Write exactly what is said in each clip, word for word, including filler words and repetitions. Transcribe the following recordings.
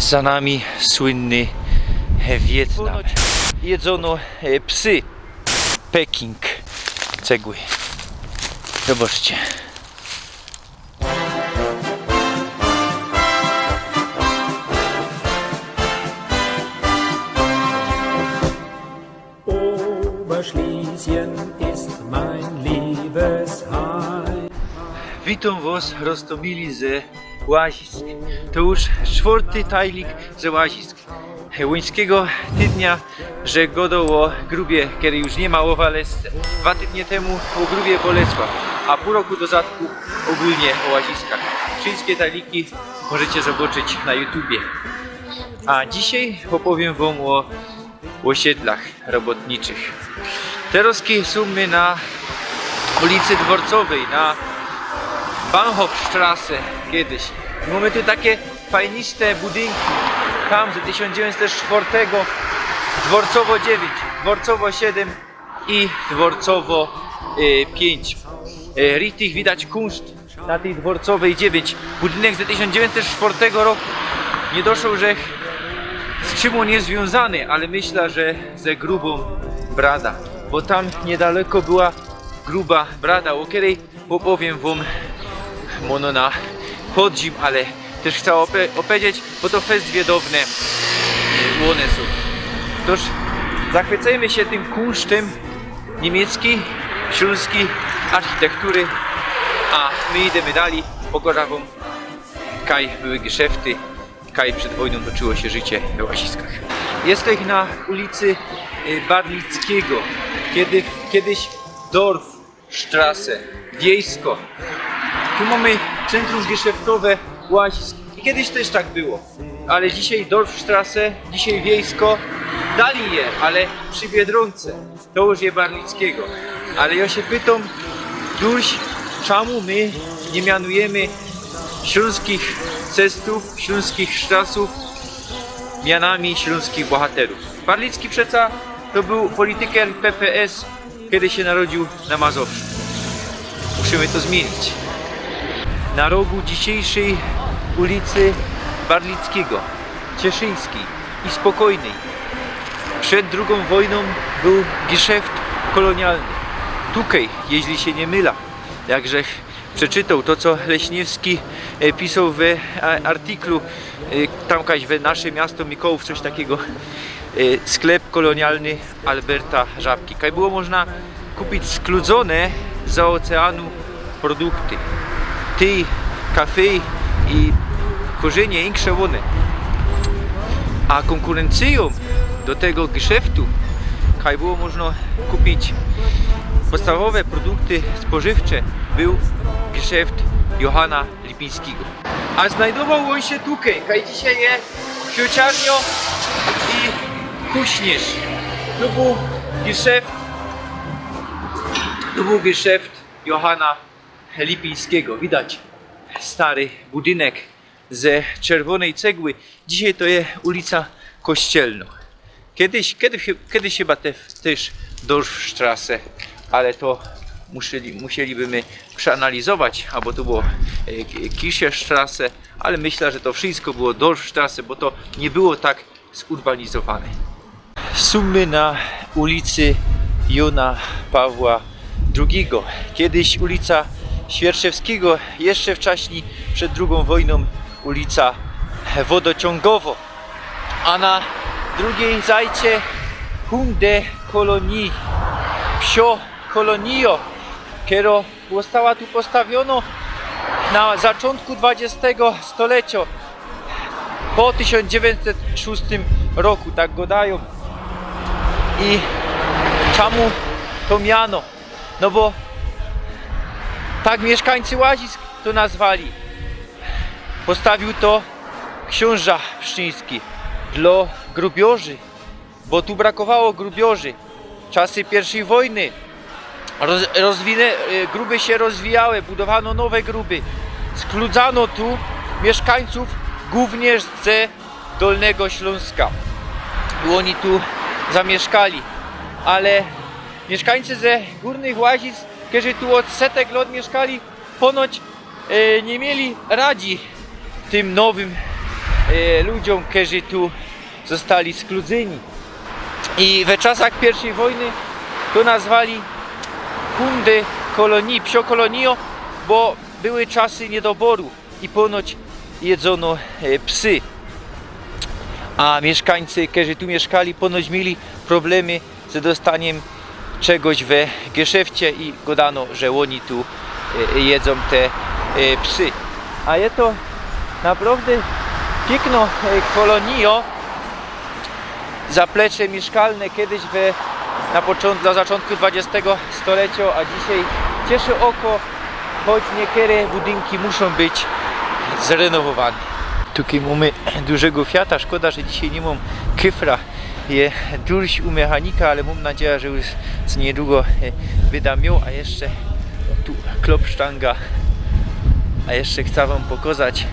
Za nami słynny Wietnam. Jedzono e, psy. Peking. Cegły. Zobaczcie. Oberschlesien ist mein Liebesheim. Witōm wos, roztōmili ze Łazisk. To już sztwŏrty tajlik ze Łazisk. Łońskigo tydnia, że gŏdōm ô grubie, kerej już niy ma, ô Walesce. Dwa tydnie tymu ô grubie Bolesław, a pōł roku do zadku ôgōlnie ô Łaziskach. Wszyjske tajliki możecie zobaczyć na YouTubie. A dzisiej ôpowiym wōm ô ôsiedlach robotniczych. Terŏzki sōm my na ulicy Dworcowej, na Bahnhofstrasse kedyś. Mōmy tu take fajniste budynki. Tam ze tysiōnc dziewiyńćset sztwŏrtego, Dworcowo dziewiyńć, Dworcowo siedym i Dworcowo e, piyńć. E, richtig widać kunszt na tyj Dworcowej dziewiyńć. Budynek ze tysiōnc dziewiyńćset sztwŏrtego roku. Niy doszōł, że z czym ôn je zwiōnzany, ale myśla, że ze grubōm brada, bo tam niydaleko była gruba brada, ô kerej ôpowiym wōm mōno na podzim, ale tyż chcã ôpe-, ôpedzieć, bo to fest wiedowne, e, ône sōm. Tōż zachwycejmy sie tym kunsztym niymieckiej, ślōnskij architektury, a my idymy dalij, pokŏżã wōm, kaj były geszefty, kaj przed wojnōm toczyło sie życie we Łaziskach. Jestech na ulicy, e, Barlickigo, kiedy, kedyś Dorf Strasse, wiejsko. Tu mōmy centrum geszeftowe Łazisk. I kedyś tyż tak było. Ale dzisiej Dorfstrasse, dzisiej wiejsko. Dalij je, ale przi Biedrōnce. To już je Barlickigo. Ale jŏ sie pytōm, duś, czymu my niy mianujymy ślōnskich cestōw, ślōnskich strassōw mianami ślōnskich bohaterōw? Barlicki przeca to bōł politykyn P P S, kedyś sie narodziōł na Mazowszu. Musimy to zmiynić. Na rogu dzisiejszyj ulicy Barlickigo, Cieszyńskij i Spokojnyj przed drugōm wojnōm bōł geszeft kolonialny. Tukej, jeźli sie niy mylã, jakżech przeczytoł to, co Leśniewski, e, pisoł we, e, artiklu, e, tam kajś we Nasze Miasto Mikołōw, coś takigo, e, sklep kolonialny Alberta Żabki. Kaj było można kupić skludzōne za ôceanu produkty. Tyj, kafej i korzynie, insze ône. A kōnkurencjōm do tego geszeftu, kaj było można kupić podstawowe produkty spożywcze, bōł geszeft Johana Lipińskigo. A znajdowoł ôn sie tukej, kaj dzisiej je kwiōciarniŏ i kuśniŏrz. To bōł geszeft, to bōł geszeft Johana Lipińskigo. Widać stary budynek ze czerwōnyj cegły. Dzisiej to je ulica Kościelnŏ. Kedyś, kedyś, kedyś chyba te, tyż Dorfstrasse, ale to musieli, musielibymy przeanalizować, abo to było, e, Kirchestrasse, ale myśla, że to wszysko było Dorfstrasse, bo to niy było tak zurbanizowane. Sōm my na ulicy Jana Pawła drugigo. Kedyś ulica Świerczewskigo, jeszcze wczaśnij, przed drugōm wojnōm, ulica Wodociōngowŏ. A na drugij zajcie Hundekolonij, psiŏ kolonijŏ, kerŏ ôstała tu postawionŏ na zaczōntku dwudziestego stoleciŏ, po tysiōnc dziewiyńćset szōstym roku, tak gŏdajōm. I czymu to miano? No bo tak miyszkańcy Łazisk to nazwali. Postawiōł to ksiōnża pszczyński dlŏ grubiorzy, bo tu brakowało grubiorzy. Czasy piyrwszyj wojny. Roz-, rozwinę-, y, gruby sie rozwijały, budowano nowe gruby. Skludzano tu miyszkańcōw głōwnie ze Dolnego Ślōnska. I ôni tu zamiyszkali. Ale miyszkańcy ze Gōrnych Łazisk, kerzy tu ôd setek lŏt miyszkali, ponoć, e, niy mieli radzi tym nowym, e, ludziōm, kerzy tu ôstali skludzeni. I we czasach piyrwszyj wojny to nazwali Hunde Kolonii, Psio Kolonio, bo były czasy niydoboru i ponoć jedzono, e, psy. A miyszkańcy, kerzy tu miyszkali, ponoć mieli problemy ze dostaniym czegoś we geszefcie i godano, że ôni tu, e, jedzōm te, e, psy. A je to naprowdã piykno, e, kolonio, zaplecze miyszkalne kedyś we, na poczōnt-, na zaczōntku dwudziestego stolecio, a dzisiej cieszy oko, choć niykere budynki muszōm być zrenowowane. Tukej mōmy dużego Fiata, szkoda, że dzisiej niy mōm kufra. Je durś u mechanika, ale mōm nadzieja, że już niydługo, e, byda mioł, a jeszcze tu klopsztanga. A jeszcze chcã wōm pokŏzać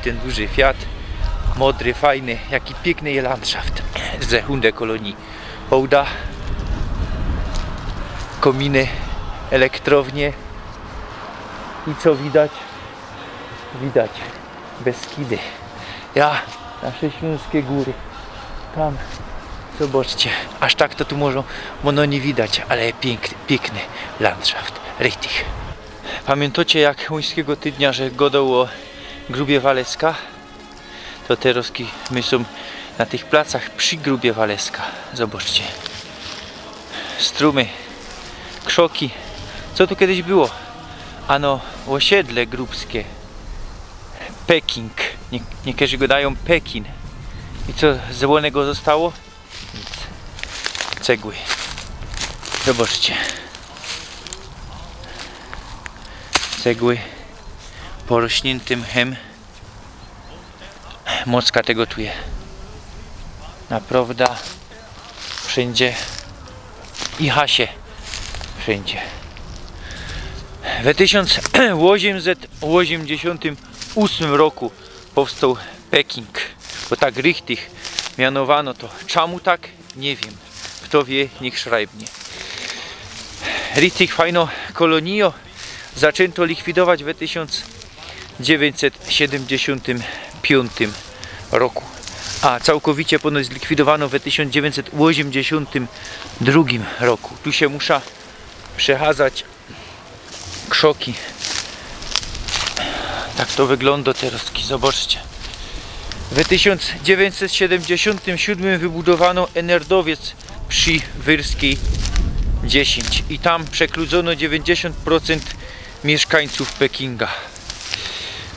tyn duży Fiat, modry, fajny, jaki piykny je landschaft ze Hunde Kolonii. Hołda, kōminy, elektrownie. I co widać? Widać Beskidy. Ja, nasze ślōnskie gōry. Tam, zobaczcie, aż tak to tu może, może niy widać, ale piykny, piykny landschaft. Richtig. Pamiyntocie, jak ôńskigo tydnia, że godoł ô grubie Waleska? To terŏz ki-, my sōm na tych placach przi grubie Waleska. Zobaczcie. Strōmy, krzoki. Co tu kedyś było? Ano ôsiedle grubskie. Peking. Niy-, niykerzy godajōm Pekin. I co z ônego ôstało? Nic. Cegły. Zobaczcie. Cegły. Porosniyntym hem. Mocka tego tu je. Naprowdã wszyndzie i hasie wszyndzie. We tysiōnc ôziymset ôziymdziesiōntym ôsmym roku powstoł Peking, bo tak richtig mianowano to. Czamu tak? Niy wiym. Fto wiy, niych szrajbnie. Richtig fajno kolonijo zaczynto likwidować we tysiōnc dziewiyńćset siedymdziesiōntym piōntym roku, a cołkowicie ponoć zlikwidowano we tysiōnc dziewiyńćset ôziymdziesiōntym drugim roku. Tu sie musza przechadzać. Krzoki. Tak to wyglōndo terŏz, zobaczcie. We tysiōnc dziewiyńćset siedymdziesiōntym siōdmym wybudowano Enerdowiec przi Wyrskij dziesiyńć i tam przekludzōno dziewiyńćdziesiōnt procynt miyszkańcōw Pekinga.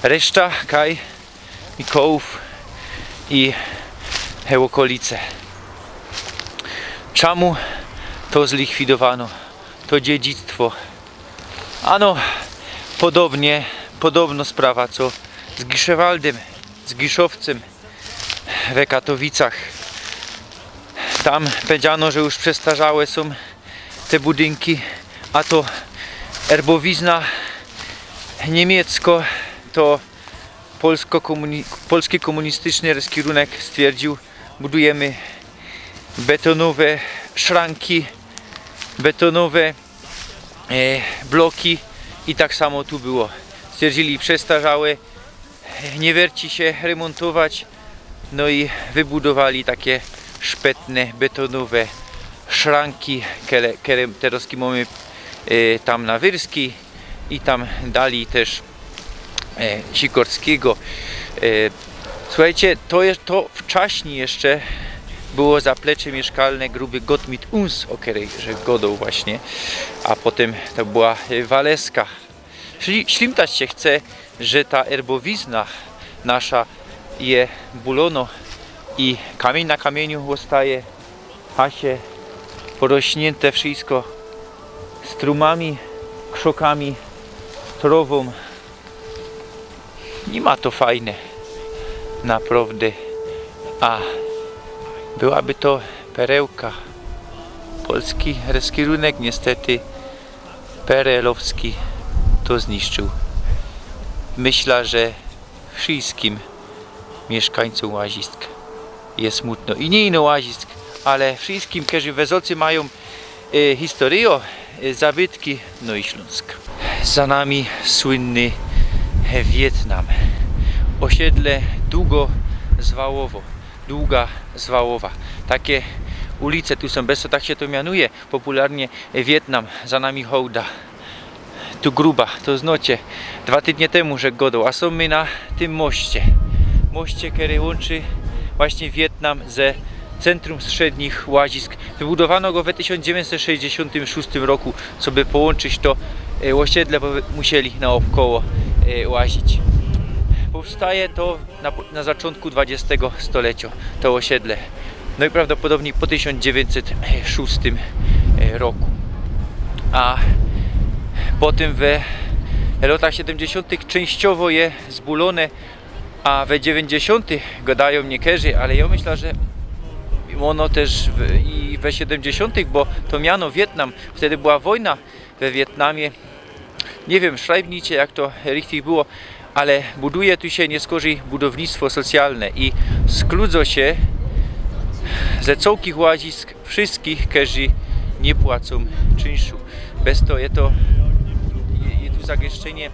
Reszta kaj Mikołajōw i he ôkolice. Czamu to zlikwidowano? To dziedzictwo. Ano podobnie, podobno sprawa co z Giszewaldym, z Giszowcym we Katowicach. Tam pedziano, że już przestarzałe sōm te budynki, a to erbowizna niymiecko, to polsko-kōmuni-, polski kōmunistyczny reskirunek stwierdziōł: budujymy betonowe szranki, betonowe, e, bloki i tak samo tu było. Stwierdzili: przestarzałe, niy werci sie remōntować, no i wybudowali take szpetne, betonowe szranki, kere, kere terŏz ki mōmy, e, tam na Wyrskij i tam dalij tyż, e, Sikorskigo. E, słuchejcie, to je, to wczaśnij jeszcze było zaplecze miyszkalne gruby Gottmit Uns, ô kerej żech godoł właśnie, a potym to była, e, Waleska. Szli-, ślimtać sie chce, że ta erbowizna nasza je bulōno i kamiyń na kamiyniu ôstaje, hasie, porosniyńte wszysko strōmami, krzokami, trowōm. Niy ma to fajne, naprowdã. A byłaby to perełka. Polski reskirunek niystety perelowski to zniszczył. Myśla, że wszyskim miyszkańcōm Łazisk je smutno. I niy ino Łazisk, ale wszyskim, kerzy we Zolcy majōm, e, historyjo, e, zabytki, no i Ślōnsk. Za nami słynny Wietnam. Ôsiedle dugo Zwałowo, długa Zwałowa. Takie ulice tu sōm, bez to tak sie to mianuje popularnie Wietnam, za nami hołda. Tu gruba, to znocie, dwa tydnie tymu żech godoł, a sōm my na tym moście. Moście, kery łōnczy właśnie Wietnam ze centrum strzednich łazisk. Wybudowano go we tysiōnc dziewiyńćset sześćdziesiōntym szōstym roku, coby połōnczyć to, e, ôsiedle, bo musieli naôkoło, e, łazić. Powstaje to na, na zaczōntku dwudziestego stolecio, to ôsiedle. No i prawdopodobnie po tysiōnc dziewiyńćset szōstym, e, roku. A potym we lotach siedymdziesiōntych czynściowo je zbulōne, a we dziewiyńćdziesiōntych godajōm niekerzy, ale jŏ myśla, że ôno tyż w, i we siedymdziesiōntych, bo to miano Wietnam, wtedy była wojna we Wietnamie. Nie wiym, szrajbnijcie, jak to richtig było, ale buduje tu sie niyskorzij budownictwo socjalne i skludzo sie ze cołkich łazisk wszyskich, kerzy niy płacōm czynszu. Bez to je to, je, je tu zagryszczynie,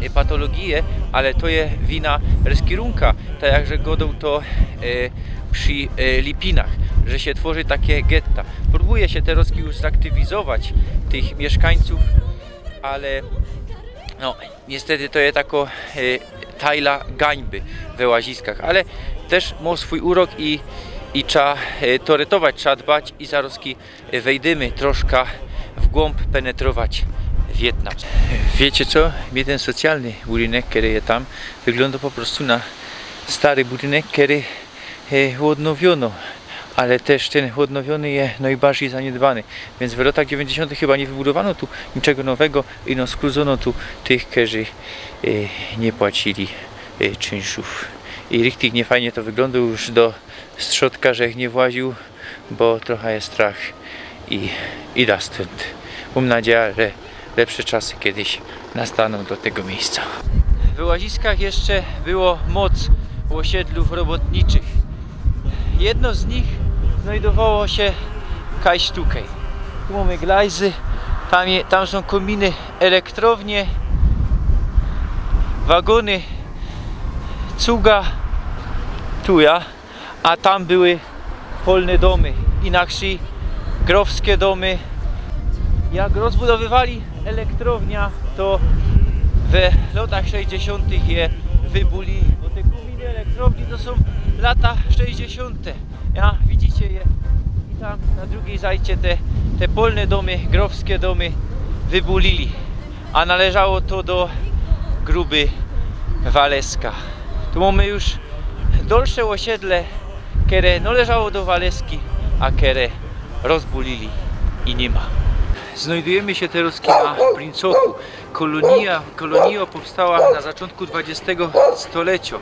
e, patologije, ale to je wina reskirunka, tak jak żech godoł to, e, przi, e, Lipinach, że sie tworzy takie getta. Prōbuje sie terŏz już zaktywizować tych miyszkańcōw, ale no, niystyty to je tako, e, tajla gańby we łaziskach, ale tyż mŏ swōj urok i, i trzeba, e, to retować, trzeba dbać i zarŏzki, e, wejdymy troszka w głōmb, penetrować Wietnam. Wiycie co? Mie tyn socjalny budynek, kery je tam, wyglōndo po prostu na stary budynek, kery, e, ôdnowiono, ale tyż tyn ôdnowiōny je nojbardzij zaniedbany. Wiync w lotach dziewiyńćdziesiōntych chyba niy wybudowano tu niczego nowego, ino skrōdzono tu tych, kerzy, e, niy płacili, e, czynszōw. I richtig niyfajnie to wyglōndo już do strzodka, żech niy właziōł, bo trocha je strach i, i da stōnd. Mōm nadzieja, że lepsze czasy kejś nastanōm do tego miyjsca. We łaziskach jeszcze było moc ôsiedlōw robotniczych. Jedno z nich znojdowało sie kaj sztukej. Tu mōmy glajzy, tam je, tam sōm kōminy, elektrownie, wagōny, cuga, tu ja, a tam były polne dōmy, inakszyj grofskie dōmy. Jak rozbudowywali elektrownia, to we lotach sześćdziesiōntych je wybulili, bo te kōminy elektrowni to sōm lata sześćdziesiōnte. Ja, widzicie je i tam na drugij zajcie te, te polne dōmy, grofskie dōmy wybulili, a należało to do gruby Waleska. Tu mōmy już dalsze ôsiedle, kere należało do Waleski, a kere rozbulili i niy ma. Znojdujymy sie terŏz na Princoku. Kolōnija, kolōnijŏ powstała na zaczōntku dwudziestego stolecio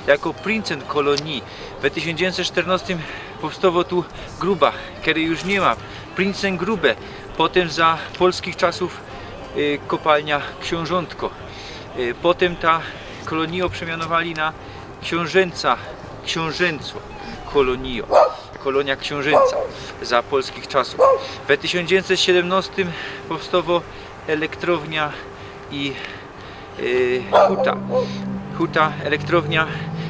jako Prinzenkolōnie. We tysiōnc dziewiyńćset sztyrnŏstym powstało tu gruba, kerej już niy ma. Prinzengrube, potym za polskich czasōw, y, kopalnia Ksiōnżōntko. Y, potym ta kolōnijŏ przemianowali na Ksiōnżynca, Ksiōnżynco kolōnijŏ, kolonia Ksiōnżynca za polskich czasōw. We tysiōnc dziewiyńćset siedymnŏstym powstało elektrownia i, y, huta. Huta, elektrownia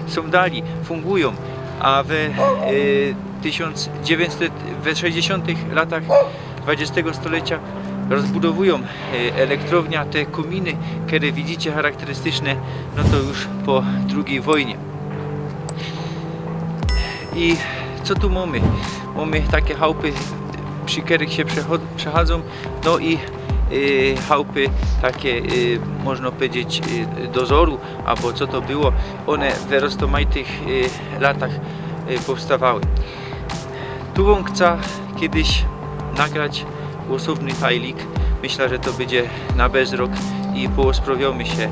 sōm dalij, fungujōm, a we, y, tysiōnc dziewiyńćset, we sześćdziesiōntych latach dwudziestego stolecia rozbudowujōm, y, elektrownia. Te kōminy, kere widzicie, charakterystyczne, no to już po drugij wojnie. I co tu mōmy? Mōmy take chałpy, przi kerych sie przechod-, przechadzōm, no i, y, chałpy take, y, można pedzieć, y, dozoru, abo co to było. Ône we roztōmajtych, y, latach, y, powstawały. Tu bym chcŏ kedyś nagrać ôsobny tajlik. Myśla, że to bydzie na bezrok i poôsprŏwiōmy sie,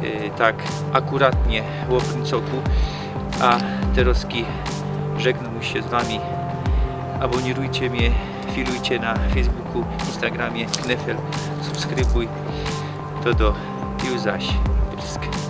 y, tak akuratnie ô Princoku. A terŏzki żegnōm już sie z wami. Abōnirujcie mie, filujcie na Facebooku, Instagramie, Knefel, subskrybuj. To do, już zaś, pysk.